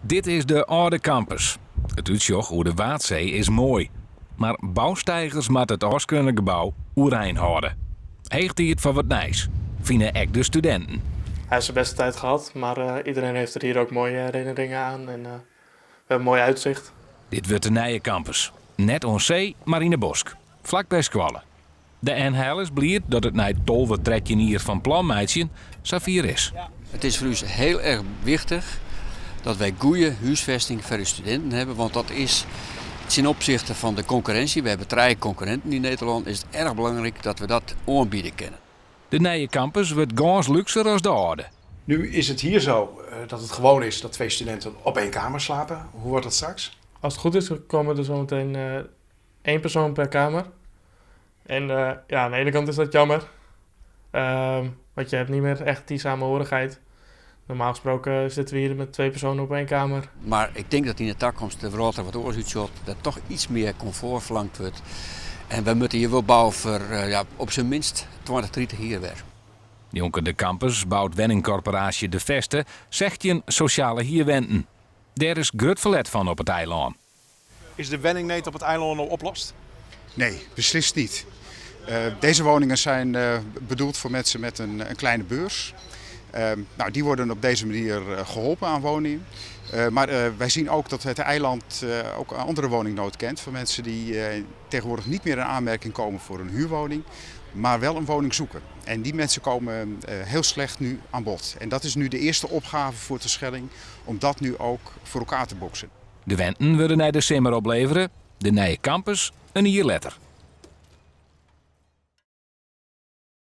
Dit is de âlde campus. It útsjoch oer de Waadsee is moai. Mar bousteigers moatte it ôfskreaune gebou oerein hâlde. Heech tiid foar wat nijs, fine ek de studinten. Hij heeft zijn beste tijd gehad, maar iedereen heeft er hier ook mooie herinneringen aan en we hebben een mooi uitzicht. Dit wurdt de nije campus. Net oan see, mar yn 'e bosk, flak by skoalle. De NHL is bliid dat it nei 12, 13 jier fan plan meitsjen safier is. It is foar ús hiel erch wichtich dat wy goede húsfesting foar ús studinten hawwe, want dat is tsjin opsichte fan de konkurrinsje, we hawwe trije konkurrinten yn Nederlân, is it erch belangryk dat we dat oanbiede kinne. De nije campus wurdt gâns lúkser as de âlde. Nu is het hier zo dat het gewoon is dat twee studenten op één kamer slapen. Hoe wordt dat straks? Als het goed is, komen er zometeen één persoon per kamer. En ja, aan de ene kant is dat jammer. Want je hebt niet meer echt die samenhorigheid. Normaal gesproken zitten we hier met twee personen op één kamer. Mar ik tink dat yn de takomst de wrâld der wat oars útsjocht, dat toch iets mear komfort ferlangd wurdt. En wy moatte hjir wol bouwe foar ja, op syn minst 20, 30 jier wer. Njonken de campus bout wenningkorporaasje De Veste 16 sosjale hierwenten. Dêr is grut ferlet fan op it eilân. Is de wenningneed op it eilân no oplost? Nee, beslist niet. Deze woningen zijn bedoeld voor mensen met een kleine beurs. Nou, die worden op deze manier geholpen aan woningen. Maar wij zien ook dat het eiland ook een andere woningnood kent. Voor mensen die tegenwoordig niet meer in aanmerking komen voor een huurwoning, maar wel een woning zoeken. En die mensen komen heel slecht nu aan bod. En dat is nu de eerste opgave voor Terschelling, om dat nu ook voor elkaar te boksen. De wenten wurde nei de simmer oplevere, de nije campus in jier letter.